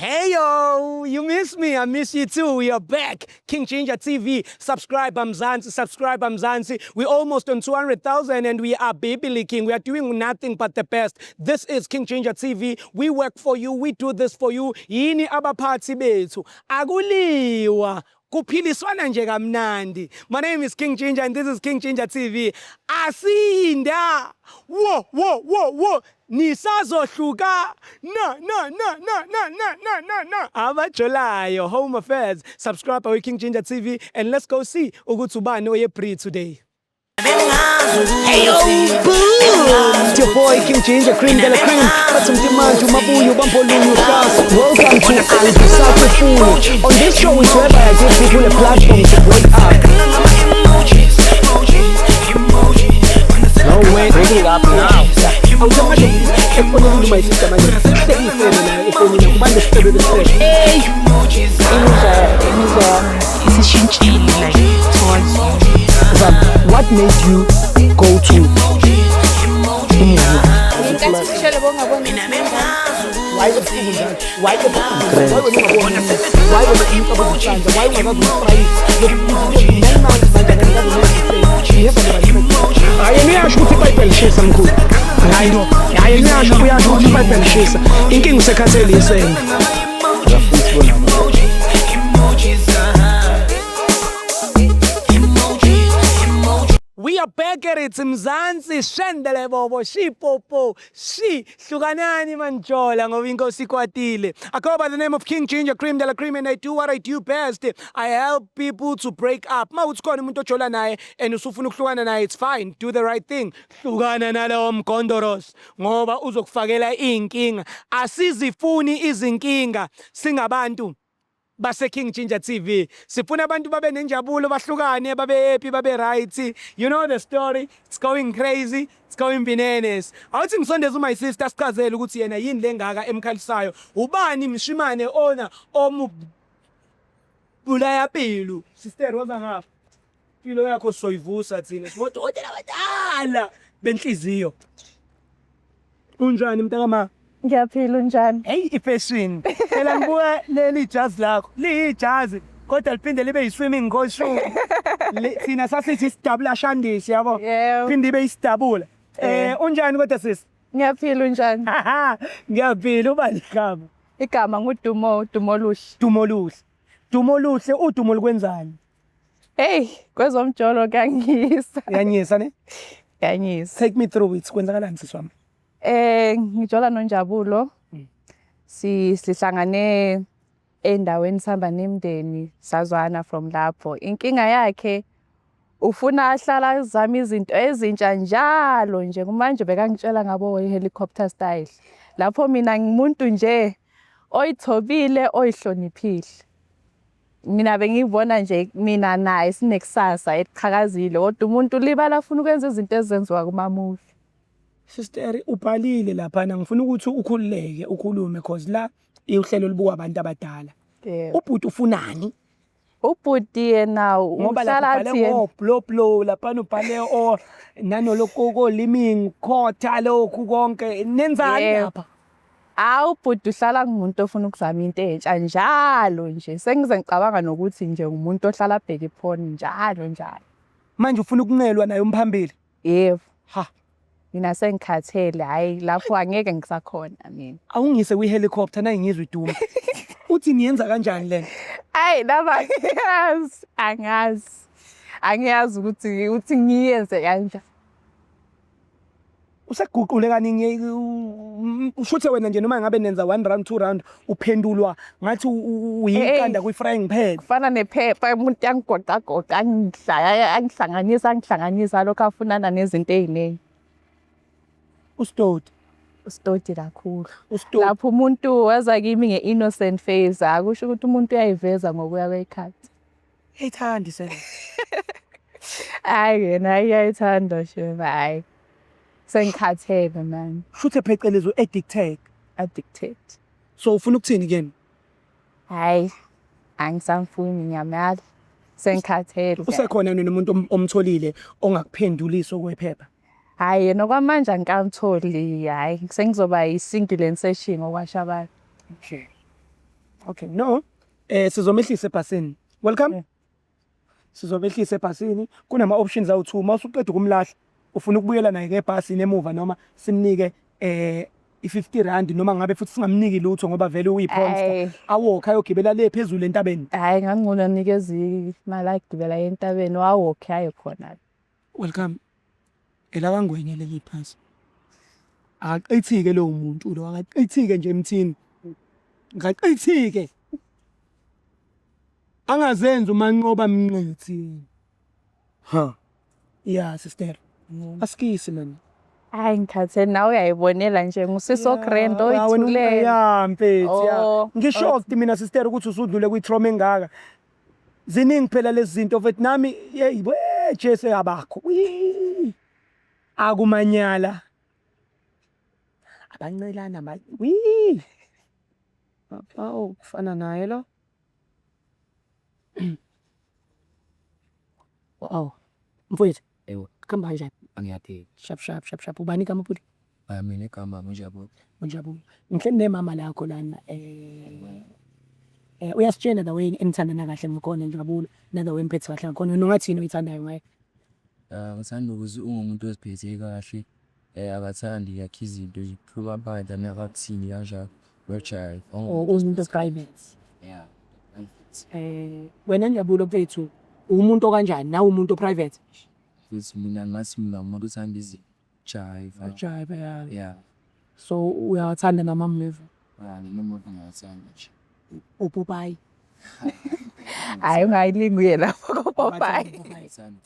Hey yo, you miss me, I miss you too. We are back. King Ginger TV. Subscribe Mzansi, subscribe Mzansi. We're almost on 200,000 and we are baby leaking. We are doing nothing but the best. This is King Ginger TV. We work for you. We do this for you. Yini abaphathi bethu. Akuliwa. Kuphiliswana nje kamnandi. My name is King Ginger and this is King Ginger TV. Asinda. Wo wo wo wo. Nisazohluka. Na na na na na na na na na. Abajolayo Home Affairs. Subscribe to King Ginger TV and let's go see ukuthi ubani oye free today. Hey yo, boom! It's your boy King Ginger, Cream de la Cream. Bathi Mntimanthu, Mabuyo, Bampolunyu Stars. Welcome to Angisakufuni. On this show is whereby I give people a platform to break up. No way, breaking it up now. Awusamanje efonini my sister manje. Sengifele nayo efonini kubantu isifebe besifebe. Hey, Imizwa yami isishintshile like towards you. Zam, what made you go to umuzi? Ngenkathi ushele bongaboni. Why ebuhlungu njalo? Why ebuhlungu? Why wena ungaboni? Why wena umcabango ucanza? Why ungakazi ukusprayisa? 9 months manje akakazi. Hayi, yena uyasho ukuthi iPayiphi lishisa, mkhulu. Hayi, hayi, yena uyasho, uyasho ukuthi iPayiphi lishisa. Inkinga usekhathele isende. Uyafuna ukubona. We are back at it, Mzansi. Shendele bobo shipopo shi hlukanani manjola ngoba inkosi ikwatile. I go by the name of King Ginger, Cream de la Cream, and I do what I do best. I help people to break up. Ma uthi khona umuntu ojola naye and usufuna ukuhlukana naye, it's fine. Do the right thing. Hlukana nalowo mgondoros ngoba uzokufakela iy'nkinga. Asizifuni izinkinga singabantu base King Ginger TV. Sifuna abantu babe nenjabulo, bahlukane, babe happy, babe right. You know the story. It's going crazy. It's going bananas. Awuthi ngisondeze my sister sichazele ukuthi yena yini lengaka emkhalisayo. Ubani mshimane ona omu bulaya pilo? Sister, woza ngapha. Impilo yakho soyivusa thina. Sibodokotela abadala benhliziyo. Unjani, mntakama? Ngiyaphila, unjani? Hey, ifashion. Phela ngibuka leli jazi lakho. Liyijazi kodwa liphinde libe yi-swimming costume. Thina sasithi isidabula shandisi, yabo. Yebo. Phinde ibe isidabula. Unjani kodwa, sisi? Ngiyaphila, unjani? Ngiyaphila, ubani igama? Igama nguDumo, Dumo Luhle. Dumo Luhle. Dumo Luhle, udumo lukwenzani? Hey, kwezomjolo kuyangisa. Uyanyisa ne? Kuyanyisa. Take me through it. Kwenzakalani, sisi wami? Ngijola noNjabulo. Si sihlangane endaweni sihamba nemndeni, sazwana from lapho. Inkinga yakhe ufuna ahlala azama izinto ezintsha njalo nje. Kumanje bekangitshela ngabo helicopter style. Lapho mina ngimuntu nje oyithobile, oyihloniphile. Mina bengibona nje mina naye sinekusasa eliqhakazile, kodwa umuntu ulibala afuna ukwenza izinto ezenziwa kuma-movie. Sister, ubhalile laphana, ngifuna ukuthi ukhululeke ukhulume cause la uhlelo lubuka abantu abadala. Yebo. Ubhuti ufunani? Ubhuti yena Ngoba uhlala lapha athi ubhale yena ngo blow blow, laphana ubhale o nanolokoko liming khotha, lokhu konke nenzani Yebo. lapha? Hawu, ubhuti uhlala ngumuntu ofuna ukuzama into entsha njalo nje. Sengize ngicabanga nokuthi nje umuntu ohlala abheke iphone njalo njalo. Manje ufuna ukuncelwa naye umphambili? Yebo. Ha. Mina sengikhathele, hhayi, lapho angeke ngisakhona mina. Awungise kwi-helicopter nayingizwe iduma. Uthi niyenza kanjani lento? Ayi, nami angiyazi, angazi. Angiyazi ukuthi uthi ngiyenze kanjani. Useguqule kaningi, ushuthe wena nje noma ngabe nenza one round, two round, uphendulwa ngathi uyiqanda kwi-frying pan. Kufana nephepha, umuntu yangigoqagoqa, angihlanganisa, angihlanganisa lokhu afunana nezinto ey'ningi. Usitoti. Usitoti kakhulu. Usitoti. Lapho umuntu waza kimi nge-innocent face, akusho ukuthi umuntu uyayiveza ngokuya kwey'khathi. Uyayithanda isele. Hhayi, yena uyayithanda shem, hhayi. Sengikhathele man. Shuthe phecelezi u-addicted. Addicted. So ufuna ukuthini kuyena? Hhayi, angisamfuni, ngiyamala. Sengikhathele. Usekhona yini umuntu omtholile ongakuphendulisi okwephepha? Hhayi, yena okwamanje angikamtholi, hhayi, sengizoba yi-single and searching okwasho abantu. Okay. Okay, no. Sizomehlisa ebhasini. Welcome. Yeah. Sizomehlisa ebhasini. Kunama options awu2 uma usuqeda ukumlahla ufuna ukubuyela naye ngebhasini emuva noma simnike i50 rand noma ngabe futhi singamniki lutho ngoba vele uyipornstar. Ayi. Awokha ayogibela le phezulu entabeni. Hhayi, ngangcono nikeza imali agibela entabeni wawokhe aye khona. Welcome. Elakangwenye leli phasi. Akaqithike lowo muntu lo, akaqithike nje emthini. Ngaqithike. Angazenzi umanqoba mnqithi. Ha. Yeah, sister. Asikisi man. Hhayi, ngikhathele nawe uyayibonela nje ngusisi o-grand oyithulele. Ya mfethu ya. Oh, Ngishocked mina sister ukuthi usudlule kwi-trauma engaka. Ziningi phela lezi zinto mfethu nami hey we Jesu abakho. Wee. Akumanyala. Abancelana ma. Wee. Awu kufana naye lo. Wow. Mfowethu, Ewe, kuhamba kanjani? angiyaphila. Shap shap shap shap. Ubani igama bhuti? Hayi mina igama nguNjabulo. Unjabulo. Ngihleli nemama lakho lana uyasitshela the way enithandana kahle ngakhona Njabulo, na the way emphethe kahle ngakhona. Wena ungathini oyithandayo ngaye? Ah, ngithanda ukuthi ungumuntu oziphethe kahle. Akathandi yakhe izinto nje kuhluka phandle nakakuthini kanjalo. Uyajaya. Or umuntu private. Yeah. Wena Njabulo mfethu umuntu okanjani? Nawe umuntu private? Futhi mina ngathi mina umuntu othanda izinto. Jive. Jive yeah. Yeah. So uyawathanda nama movie? Ah, noma umuntu ngiyathanda nje. Upopayi. Hhayi, ungayilingi uye lapho kopopayi. Ngiyathanda.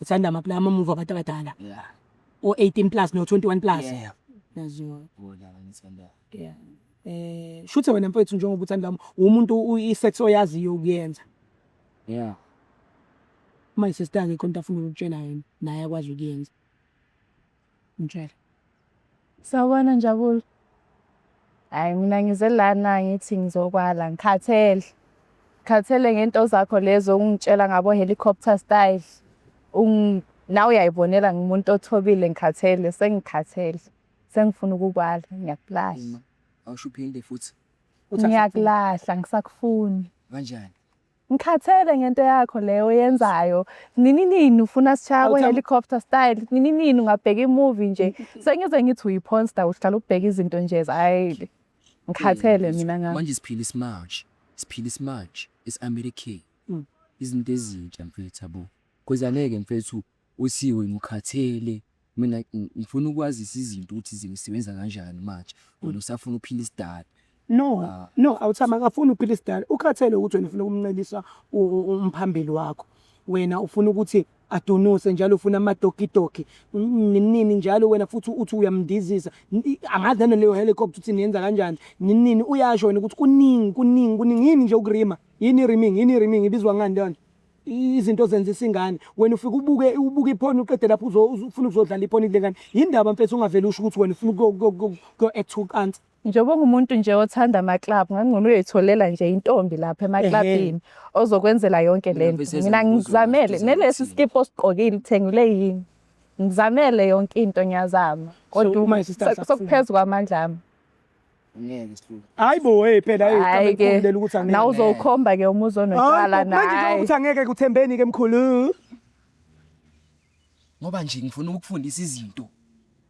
Uthanda ama movie abantu abadala. Yeah. O 18 plus no 21 plus. Yeah. Naziwa. Bona ngithanda. Yeah. Shuthe wena mfethu njengoba uthanda umuntu i-sex oyaziyo ukuyenza. Yeah. My sister ke khona afuna ukutshela yena naye akwazi ukuyenza. Ngitshela. Sawubona Njabulo. Hhayi, mina ngize lana ngithi ngizokwala ngikhathele. Ngikhathele ngento zakho lezo ungitshela ngabo helicopter style. Nawe uyayibonela ngimuntu othobile ngikhathele, sengikhathele. Sengifuna ukukwala, ngiyakulahla. Awusho uphinde futhi. Ngiyakulahla, ngisakufuni. Kanjani? Ngikhathele ngento yakho leyo oyenzayo. Nini nini ufuna sishaya Awutham- ko-helicopter style. Nini nini ungabheka imovie nje. Sengize ngithi uyi-pornstar uhlala ubheka izinto nje hhayi. Ngikhathele mina ngakho. Manje siphila isimanje. Siphila isimanje. Is-American. Izinto ezintsha mfethu yabo. Cause angeke mfethu uthi wena ukhathele. Mina ngifuna ukwazisa izinto ukuthi zisebenza kanjani manje. Wena usafuna ukuphila isidala. No, no, awuthama akafuni ukuphila isidala. Ukhathele ukuthi wena ufuna ukumncelisa umphambili wakho. Wena ufuna ukuthi adunuse njalo ufuna amadokidoki nini njalo wena futhi uthi uyamdizisa. Angazi naleyo helicopter uthi niyenza kanjani. Nini uyasho wena ukuthi kuningi kuningi kuningi yini nje ukurima. Yini rimming, yini rimming ibizwa ngani leyo nto? Izinto ozenzisa ingane. Wena ufike ubuke iphone uqede lapho ufuna ukuzodlala iphone kule ngane. Yindaba mfethu ungavele usho ukuthi wena ufuna ukuyo act ucansi. Njengoba ungumuntu nje othanda ama-club, ngangcono uyoyitholela nje intombi lapha emaklabhini ozokwenzela yonke Mina lento. mfethu Mina ngizwa ngizamele ngizwa nelesi ukuthini. skipho osigqokile uthengile yini? Ngizamele yonke into ngiyazama. Kodwa uma sister asakufuni. sokuphezu kwamandla ami. Ngeke sihlule. Hayi bo hey phela hey Hhayi ke, ikamela ukuthi angeke. nawe uzowukhomba ke uma uzonotshwala Hayi bo, manje njengoba naye. uthi angeke kuthembeni ke mkhulu. Ngoba nje ngifuna ukufundisa izinto.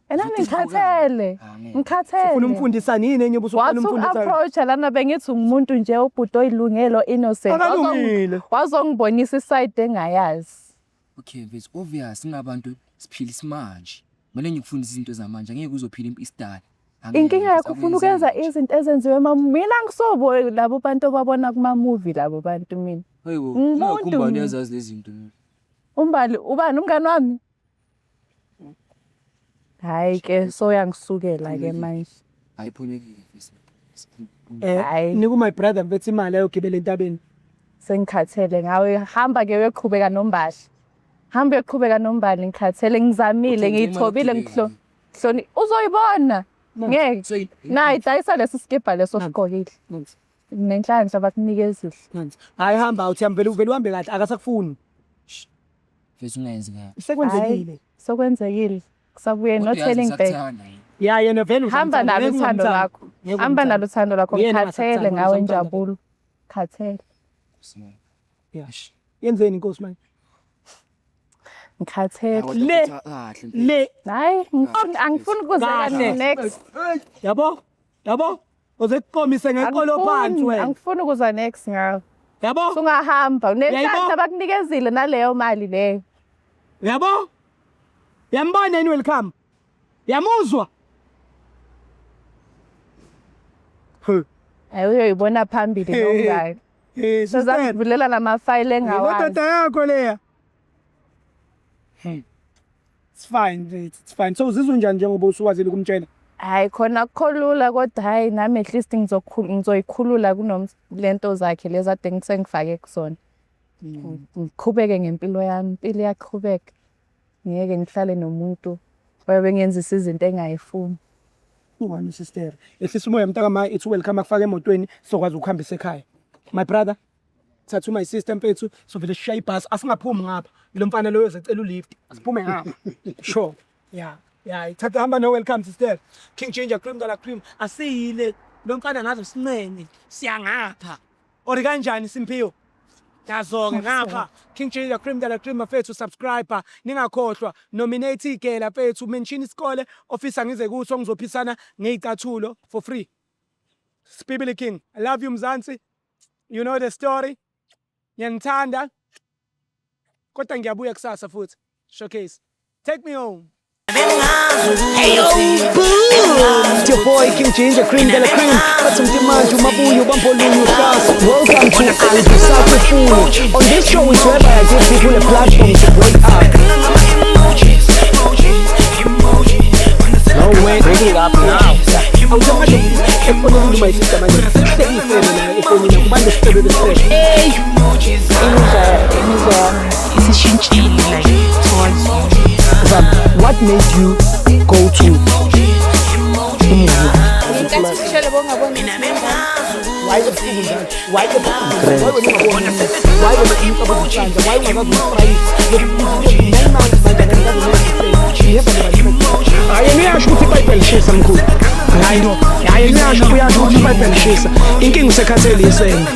Nami ngikhathele. Angeke. Ngikhathele. Ufuna umfundisani yini enye ubusufuna Wathi umfundisani? uku-approach-a lana bengithi ungumuntu nje ubhuti oyilungelo innocent. Akalungile. Wazongibonisa isayidi engayazi. Okay mfethu obvious singabantu siphila isimanje. Kumele ngikufundise izinto zamanje angeke uzophila impilo isidala. Angeke, Inkinga yakho ufuna ukwenza akwenzeki nje. izinto ezenziwe mina ngisobo labo bantu obabona kuma-movie labo bantu mina. Hayibo, Ngumuntu ungakumbani mina. uyazazi lezi zinto. Umbali ubani umngani wami? Hhayi ke soyangisukela ke manje. Hayi phunyekile mfethu. Hhayi. Nika my brother mfethu imali ayogibela entabeni. Sengikhathele ngawe hamba ke uyoqhubeka nombali. Hamba uyoqhubeka nombali ngikhathele ngizamile Okay, ngicela ngiyithobile imali ngihlo hloni uzoyibona. Ngeke. So Nayi dayisa lesi skibha leso osigqokile. Nansi. Nenhlanhla bakunikezile. Nansi. Hayi hamba uthi vele uvele uhambe kahle akasakufuni. mfethu ungayenzi ngayo. Sekwenzekile. Hhayi, Sokwenzekile. Kusabuye no Kodwa uyazi turning back. ngisakuthanda yini. Ya yena vele Hamba uzamthanda, nalo ngeke uthando ungamthandi. lakho. Ngeke Hamba umthande. nalo uthando lwakho Uyena ngikhathele ongasakuthandi, ngawe usamthanda. Njabulo. Khathele. Yeah. Yenzeni inkosi manje? Ngikhathele. Le- Kahle Le Hayi, angifuni ukuzeka Kahle. next. yabo? Yabo? Uzekuqomise ngeqolo phansi Angifuni, wena. angifuni ukuzwa next ngawe. Yabo? Sungahamba. Unenhlanhla Uyayibona? bakunikezile naleyo mali leyo. Yabo? Yambona yini welcome? Yamuzwa? Huh. Hayi uyoyibona phambili nomngane. Eh, sister. Sizakuvulela namafayili engawazi. Indoda yakho leya. It's fine, it's fine. So uzizwa njani njengoba usukwazile ukumtshela? Hayi khona akukho lula kodwa hayi nami at least ngizoyikhulula kunom lento zakhe lezi ade ngisengifake kuzona. Ngiqhubeke ngempilo yami, impilo iyaqhubeka. Ngeke ngihlale nomuntu oyobe ngenzisa izinto engayifuni. Ungani sister. Ehlisa umoya mntaka it's welcome akufake emotweni sokwazi ukuhambisa ekhaya. My brother, thatha my sister mfethu sovele sishaye ibhasi asingaphumi ngapha. Lo mfana loyo uzecela ulift. Asiphume ngapha. Sure. Yeah. Yeah, ithatha hamba no welcome sister. King Ginger cream dollar cream. Asiyile lo mfana ngaze sincene. Siya ngapha. Or kanjani Simphiwe? Nazo-ke ngapha King Ginger cream dollar cream mfethu subscriber ningakhohlwa nominate igela mfethu mention isikole ofisa ngize kuso ngizophisana ngey'cathulo for free. Spibili King, I love you Mzansi. You know the story. Ngiyanithanda. Kodwa ngiyabuya kusasa futhi. Showcase. Take me home. It's your boy King Ginger Cream de la Cream. Bathi mtimanje umabuyo bambolunye uhlasa. Welcome to Angisakufuni. On this show is whereby I give people a platform to break up. No way, bring it up now. Awusamanje efonini my sister manje. Hleki isebe la efonini kubantu isebe besebe. Imizwa yami isishintshile like towards you. What made you go to umuzi? Ngenkathi ngishele bongaboni. Why ebusuku njalo? Why ebusuku? Why wena ungaboni? Why wena umcabango isandla? Why ungakazi ukusprayisa? 9 months manje akakazi. Hayi yena uyasho ukuthi iBhayibheli lishisa mkhulu. Hayi no. Hayi yena uyasho uyasho ukuthi iBhayibheli lishisa. Inkinga usekhathele isende.